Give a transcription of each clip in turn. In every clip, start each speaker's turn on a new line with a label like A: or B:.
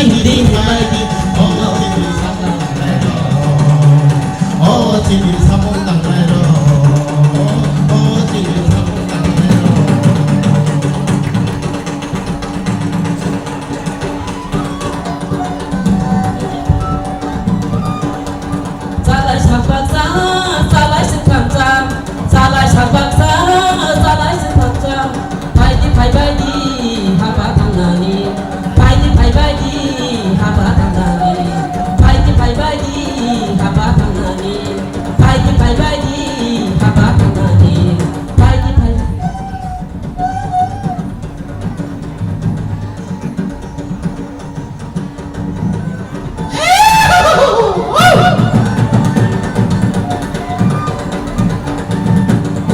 A: Hindi baidi oh chini samung nangnai ro oh chini samung nangnai ro oh chini samung nangnai ro.
B: Chalai sakbaksa chalai thamcha chalai sakbaksa chalai thamcha phaidi phaibaidi haba thangnani phaidi phaibaidi haba thangnani phaidi phaibaidi haba thangnani phaidi phaibaidi haba thangnani phaidi phai.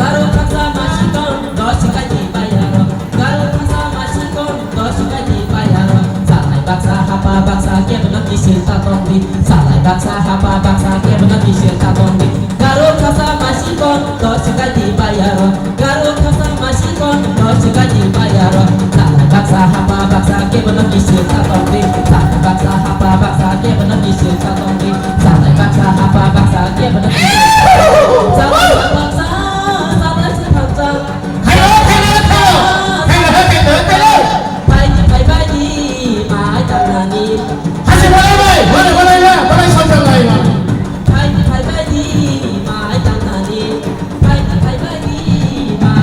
B: Garo khasa masikon 10 kaji bayaro garo khasa masikon 10 kaji bayaro salai baksa hapa baksa kebna kisil ta tongdi salai baksa hapa baksa kebna kisil ta tongdi garo khasa masikon 10 kaji bayaro garo khasa masikon 10 kaji bayaro salai baksa hapa baksa kebna kisil ta tongdi salai baksa hapa baksa kebna kisil ta tongdi salai baksa hapa baksa kebna kisil salai baksa salai thamcha.
A: 开了开了开了开了开了开了。
B: Phaidi phaibaidi mai tangnani.